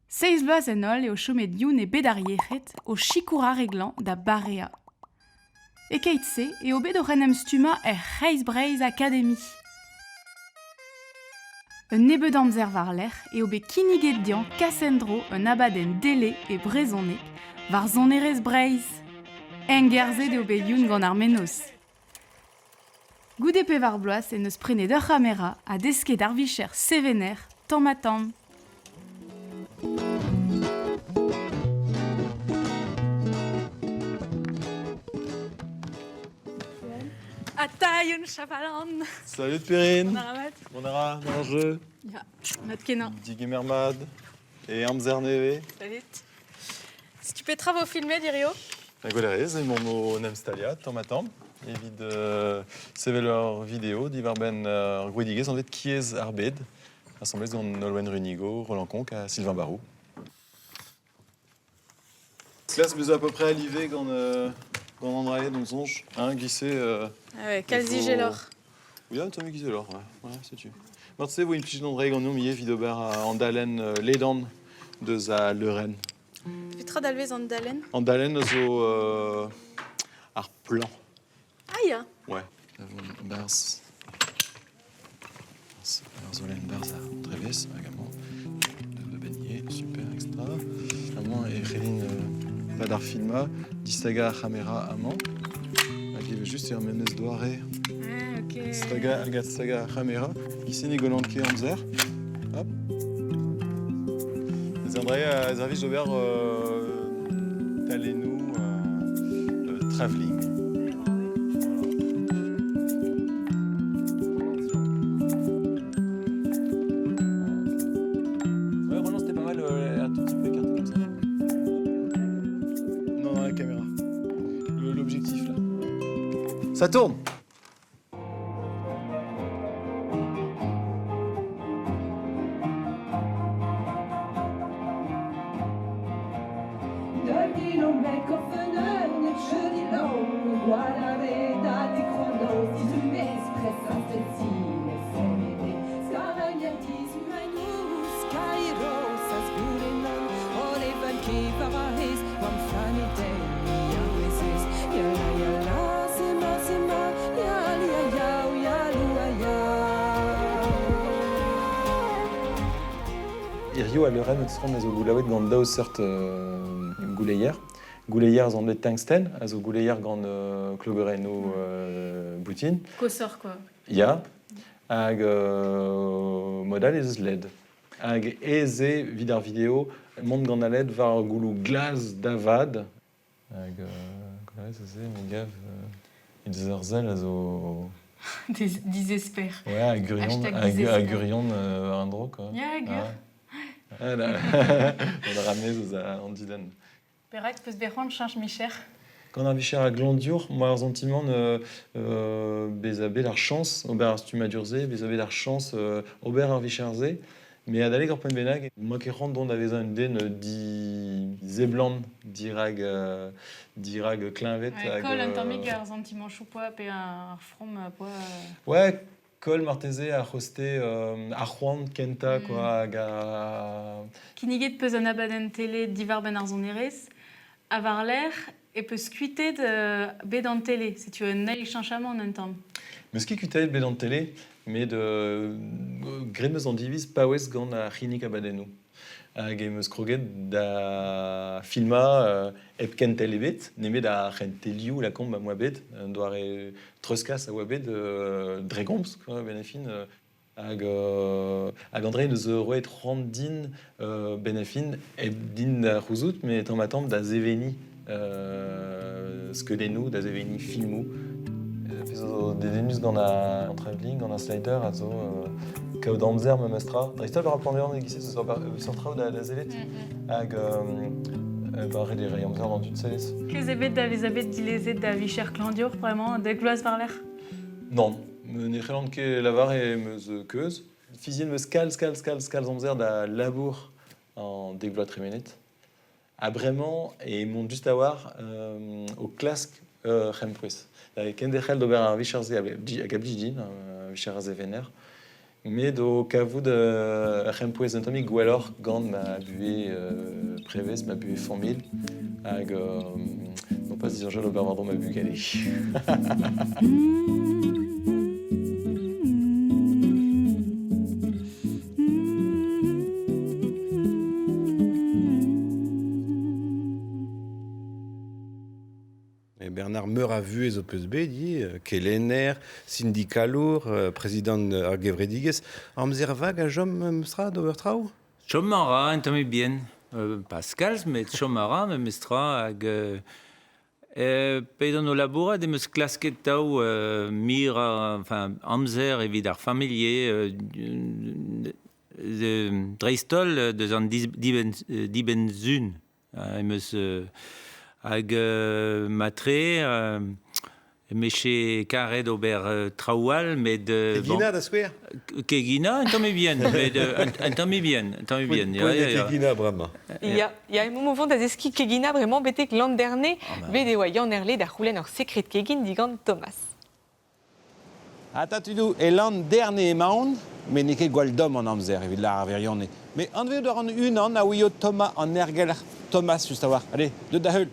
Seizh vloaz en holl eo chomet Youn e bed ar yec'hed o sikour ar re glañv da bareañ. E-keit-se eo bet oc'h en em stummañ er C'hreiz-Breizh Akademi. Un nebeud amzer war-lerc'h eo bet kinniget dezhañ kas en-dro un abadenn dele e brezhoneg war sonerezh Breizh. Engerzhet eo bet Youn gant ar mennozh. Goude pevar bloaz en deus prenet ur c'hamera ha desket ar vicher sevener tamm-ha-tamm. Atailh Chapalan. Salut Perrine. Mont Mont a ra, mont jeu. Ya, mat kenañ. Digemer mat. E amzer nevez. Salut. Setu petra vo filmet hirio? Na gwelerez, emaomp o en em staliañ tamm-ha-tamm evit sevel ur video diwar-benn ur grouidigezh anvet Kiez ar bed. Asambles gant Nolwenn Runigo, Roland Conq ha Sylvain Barou. Klask bezañ à peu près à livé gant, gant André, d'on soñj, hein, glissé. Ah ouais, kalz izeloc'h. Oui, un tamm izeloc'h, ouais, ouais, setu. Marteze e vo implijet André ganeomp ivez evit ober an dalenn ledan deus a leurenn. Petra dalvez an dalenn? An dalenn a zo ar plan. Ah ya. Ouais. Barzh. Ar solenn barzh ar drevez hag amañ de beignet, super, etc. Amañ e c'hellin pad ar filmañ distagañ ar c'hamera amañ hag evel-just er memes doare Ah, ok. stagañ hag adstagañ ar c'hamera. Ici ne gollan ket amzer. Hop. Ez an dre servij d'ober talennoù travelling. Ouais, Roland, c'était pas mal, un tout petit peu écarté comme ça. Non, non, la caméra. L'objectif, là. Ça tourne. Hirio al leurenn eus a zo goulaouet gant daou seurt gouleier. Gouleier zo anvet tungsten, a zo gouleier gant klogerennoù boutin. Koshoc'h, quoi. Ya, hag mod all ez eus LED. Hag aes eo evit ar video mont gant al LED war ur gouloù glas da vat. Hag gwelloc'h aze, me gav, he deus ur sell a zo... Dizesper. Ouais, hag gurion, Hashtag hag, dizesper. hag gurion war un dro, quoi. Ya, gur. Ah, là, on a ramené eus an dudenn. Perak peus bet c'hoant cheñch micher? Gant ar vicher a glañvdiour, moa ar santimant bezañ bet ar chañs ober ar stummadur-se, bezañ bet ar chañs ober ar vicher-se. Met adalek ur poent bennak, 'moa ket c'hoant dont da vezañ un den diseblant dirak dirak kleñved. Ouais, hag, koll un tammig ar santimanchoù poa pe ar from poa. Ouais, koll marteze ar c'hoste ar c'hoant kentañ quoi, hag ar... Kinniget peus un abadenn tele diwar-benn ar sonerezh, ha war-lerc'h e peus kuitaet bet an tele. Setu un eil cheñchamant un tamm. Meus ket kuitaet bet an tele, met graet 'meus an diviz paouez gant ar c'hinnig abadennoù. Hag em eus kroget da filmañ hep kentel ebet, nemet ar c'hentelioù lakaomp am boa bet, un doare treuzkas a oa bet dre gomz, quoi, a-benn ar fin. Hag, hag André neus roet c'hoant din benn ar fin, hep din da c'houzout, met tamm-ha-tamm da seveniñ skeudennoù, da seveniñ filmoù. Pezh zo dedennus gant an travelling, gant ar slider a zo kaout amzer memes tra. Dreist-holl war ar plan e-giz-se zo seurt traoù da sellet. Hag ba ret eo reiñ amzer d'an dud sellet. Keuz ebet da vezañ bet dilezet da vicher klañvdiour bremañ, dek vloaz war-lerc'h? Nann, ne c'hellan ket lavar em eus keuz. Fiziet em eus kalz, kalz, kalz, kalz amzer da labour an dek vloaz tremenet. Ha bremañ emaon just a-walc'h o klask ur c'hempouez. Kenderc'hel d'ober ar vicher-se hag a blij din, ar vicher a sevener. Met o kavout ur c'hempouez un tammig gwelloc'h gant ma buhez prevez, ma buhez familh, hag non pas disoñjal ober war-dro ma bugale. E Bernard meur a vuhez ho peus bet ivez, kelenner, sindikalour, prezidant ar gevredigezh. Amzer vak a chom memestra d'ober traoù? Chom a ra un tammig bihan. Pas kalz, met chom a ra memestra hag p'edon o labourat em eus klasket tav mirañ enfin, amzer evit ar familh ivez, dreist-holl deus an dibenn-sizhun. Em eus hag matre em eche karet ober traoù all met Keginañ da skouer? Keginañ un tammig bihan met un tammig bihan un tammig bihan ya ya ya keginañ bremañ. Ya, ya emaomp o vont da zeskiñ keginañ bremañ betek Landerne. Bet e oa Yann Herle da c'houlenn ur sekred kegin digant Thomas. Ata tudoù, e Landerne emaon, met n'eo ket gwall domm an amzer evit lâr ar wirionez. Met anvezout a ran unan a ouio tommañ an aergelc'h Thomas just a-walc'h. Allez, deut da heul.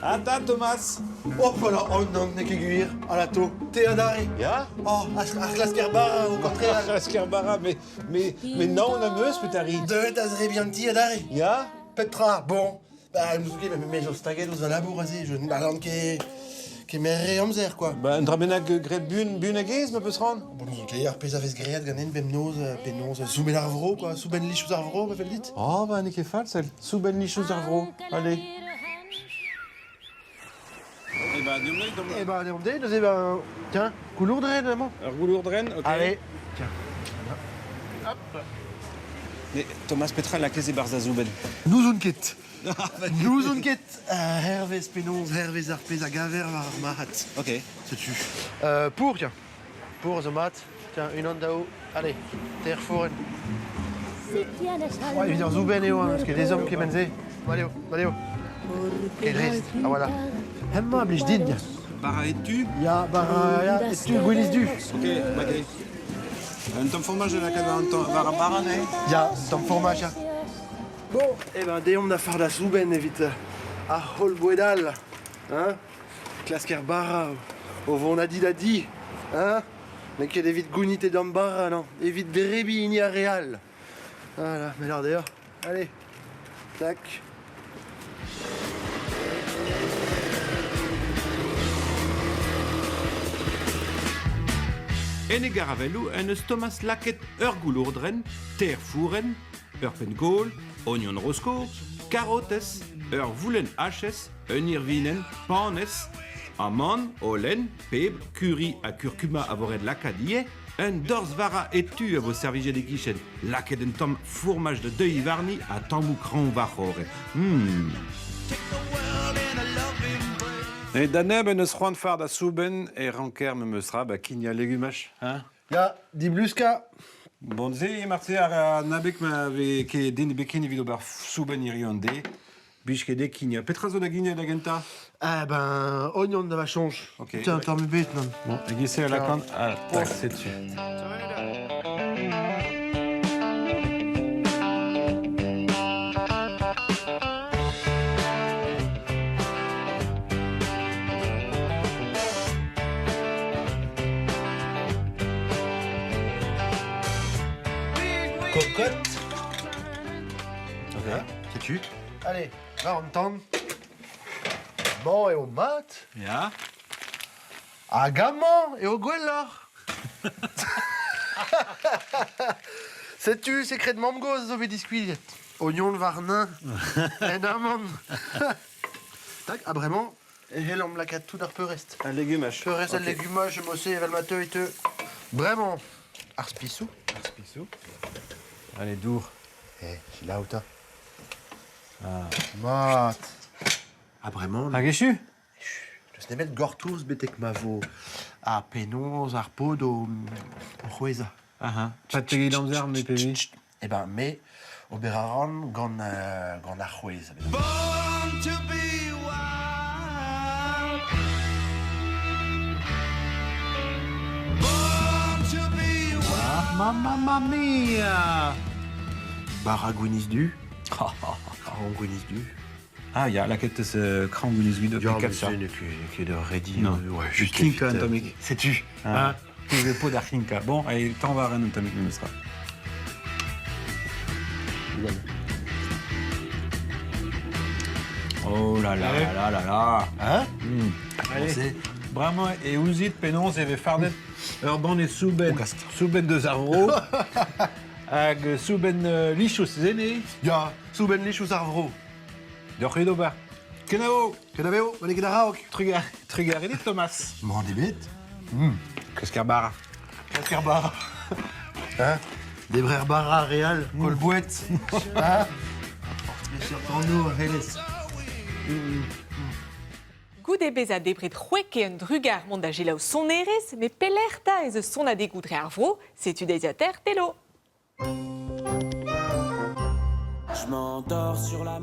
Ata, Thomas. Oh, voilà, oh non, n'eo ket gwir, alato, te adarre. Ya? Oh, ar c'hlasker-bara o kantreal. Ar c'hlasker-bara, mais, mais, mais naon am eus, petra rit? Deuet da zebriñ an ti adarre. Ya? Petra, bon, Ba, n'ouzon ket, me zo staget ouzh va labour aze, je n'hallan ket kemer re amzer, quoi. Ba, un dra bennak graet buan, buan hag aes, ma peus c'hoant. Bon, n'ouzon ket, ar pezh a vez graet ganen bemnoz, penaos, soubenn ar vro, quoi, soubenn lichouz ar vro, ma fell dit. Oh, ba, n'eo ket fall, sell. Soubenn lichouz ar vro, allez. Eh ben, deomp Eh ben, deomp dezhi, neuze, ben, tiens, goulourdrenn amañ. Ur goulourdrenn, ok. Allez, tiens. Hop. Mais Thomas, petra lakaez e-barzh da soubenn? N'ouzon ket. N'ouzon ket. Hervez penaos, hervez ar pezh a gaver war ar marc'had. Ok. Setu. Pour, tiens. Pour zo mat. Tiens, unan, daou. Allez, teir fourrenn. Ouais, evit ar soubenn eo, hein, parce que les hommes kement-se. Allez, allez. Ket dreist, ah voilà. Hemañ a blij din. Bara et-tu Ya, bara ya, et-tu gwinizh-du. Ok, bagay. Un tamm fromaj da lakaat war an tamm war ar bara neuze? Ya, un tamm fromaj, ya. Bon, eh ben, deomp da fardañ soubenn evit ar holl boued all. Hein? Klasker bara o vont a di da di. Hein? N'eo ket evit gounit e damm bara, non. Evit drebiñ hini ar re all. Voilà, mais alors d'ailleurs, allez, tac. En e garavelloù en deus Thomas lakaet ur goulourdrenn, teir fourenn, ur penn-gaol, ognon rosko, karotez, ur voulenn hachez, un irvinenn, panez, amann, holen, pebr, curry ha kurkuma a vo ret lakaat ivez, Un dorzh vara et-tu a vo servijet e-kichen, lakaet un tamm fourmaj da deuiñ warni ha tammoù kraoñ war-c'horre. E da neb en deus c'hoant fardañ soubenn e ranker memes tra ba kignañ legumaj, hein? Ya, dibluskañ. Bon, se marteze ar an abeg ma vez ket den ebet ken evit ober soubenn hiziv an deiz. Blij ket dezhe kignañ. Petra zo da gignañ da gentañ? Eh ben, ognon da va soñj. Ok. Tiens, tamm ebet, non. Bon, e-giz-se a lakaan ah, tac, setu. Cocotte. Ok. Setu. Allez, war an tan. Mañ eo mat. Ya. Hag amañ eo gwelloc'h. Setu sekred mamm-gozh zo bet diskuilhet. Ognon warnañ en amann. Tak, ha bremañ e c'hellomp lakaat tout ar peurrest. Al legumaj. Peurrest al Ok. legumaj, mosse evel ma teu e teu. Bremañ, ar spisoù. Ar spisoù. Allez, dour. Eh, selaou 'ta. Mat. Ha bremañ... Hag echu? N'eus nemet gortoz betek ma vo ar penaos ar pod o, o c'hwezhañ. Aha. Pas pegeit amzer, me pe me Eh ben, me, ober a ran gant, gant ar c'hwezh. Born to be wild. Born to be wild. Mamma mia! Bara gwinizh-du. Kraoñ gwinizh-du. Ah ya, lakaet teus kraoñ gwinizh-du Ya, pe mais ça. c'est n'eo ket ur redi. Non. Ouais, juste Klinka evit, un tammig. Setu. Ah. Hein? Pod ar c'hlinka. Bon, allez, tamm war un tammig memes tra. Oh là là là là là. Hein? Allez. Bremañ e ouzit penaos e vez fardet ur banne soubenn, soubenn deus ar vro hag soubenn lichous zene. Ya, soubenn lichous ar vro. Deoc'h d'ober. Kenavo! Kenavo, ma n'eo ket a-raok. Trugar, trugarez dit, Thomas. Mann ebet. Klask ar bara. Klask ar bara. Hein? Debrer bara real, kol boued. Hein? Bien a c'hellez. Goude bezañ debret c'hwek eo un drugar mont da selaou sonerezh, met pelec'h 'ta ez eus sonadegoù dre ar vro? Setu deiziataer Telo.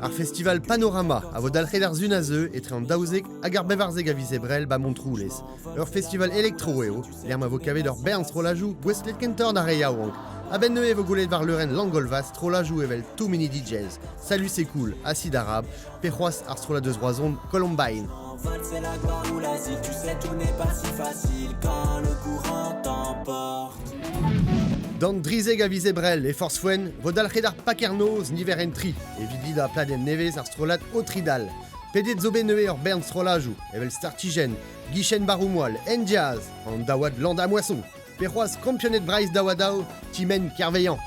Ar festival Panorama a vo dalc'het ar sun a zeu etre an 12 hag ar 14 a viz Ebrel ba Montroulez. Ur festival elektro eo, lec'h ma vo kavet ur bern strollajoù gouestlet kentoc'h d'ar re yaouank. A-benn neuze e vo gwelet war leurenn Langolvas strollajoù evel Too Many DJs, Salut c'est cool, Acide Arabe, pe c'hoazh ar strollad eus Roazhon Columbine. C'est la gloire ou l'asile, tu sais tout n'est pas si facile quand le courant t'emporte. D'an drizeg a viz Ebrel e Forzh-Foenn vo dalc'het ar paker-noz niverenn tri evit lidañ pladenn nevez ar strollad Otridal. Pedet zo bet neuze ur bern strollajoù, evel Startijenn, Guichen Baroumoal, N-Jazz, an daouad Landa-Moisson, pe c'hoazh kampioned Breizh daou-ha-daou, Timen Kerveillant.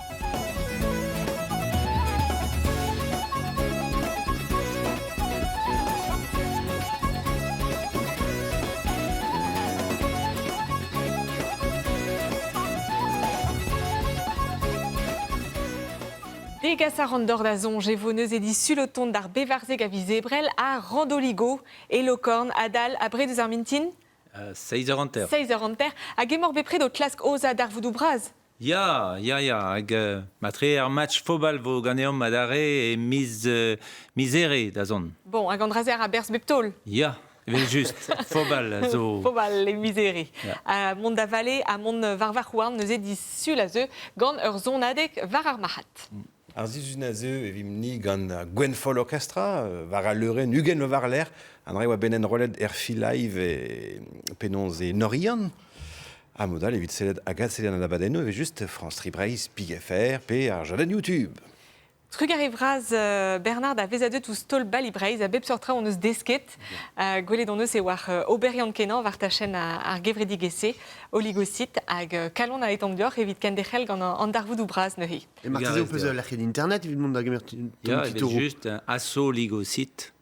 Degas a ran d'or da soñj e vo neuze disul o tont d'ar bevarzek a viz Ebrel ha Randoligo e Lokorn adal abred eus ar mintin. 7 eur hanter. 7 eur hanter. Hag emaoc'h bepred o klask aozañ darvoudoù bras. Ya, ya, ya, hag matre ar match fobal vo ganeomp adarre e miz, miz Here da zont. Bon, hag an dra-se a ra berzh bep taol. Ya, evel-just, fobal a zo... Fobal e miz Here. Ha mont da vale ha mont war varc'h-houarn neuze disul a zeu gant ur sonadeg war ar marc'had. Ar sizhun a zeu e vimp-ni gant ar Gwenfol Orchestra, war al leurenn 20 vloaz war-lerc'h. An dra e oa bet enrollet er Live e penaos e Norian. Ha mod all evit sellet hag adsellet an abadennoù e vez just France 3 Breizh, Pig FR pe ar jadenn YouTube. Trugarez vras Bernard da vezañ deuet ouzh taol Bali Breizh. A bep seurt traoù hon eus desket. Gwelet hon eus e oar oberiant-kenañ war tachenn ar gevredigezh-se, Oligocyte, hag kalon a etomp deoc'h evit kenderc'hel gant an darvoudoù bras neuze. E marteze ho peus ul lec'hienn internet evit mont da gemer ton Ya, titouroù. evel-just, asso-oligocyte.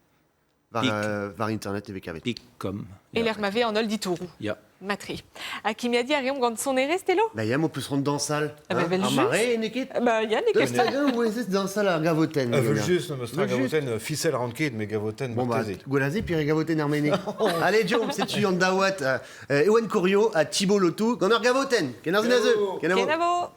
War, war internet e vez kavet. Pik.com. E lec'h ma vez an holl ditouroù. Ya. Matre. Ha kimiadiñ a reomp gant sonerezh, Telo? Ba ya, m'ho peus c'hoant dañsal. Ah bah, Ar mare, n'eo ket? Ba ya, n'eo ket. Deus hag-eñ ouezez dañsal ar gavotenn. Evel-just, meus tra gavotenn, fisel ran ket, mais gavotenn Bon, bah, marteze. gwell pire gavotenn ar mene. Allez, Jérôme, setu an daouad Ewen Corio ha Thibault Lotou gant ur gavotenn. Kenarzhin a zeu. Kenavo. Kenavo.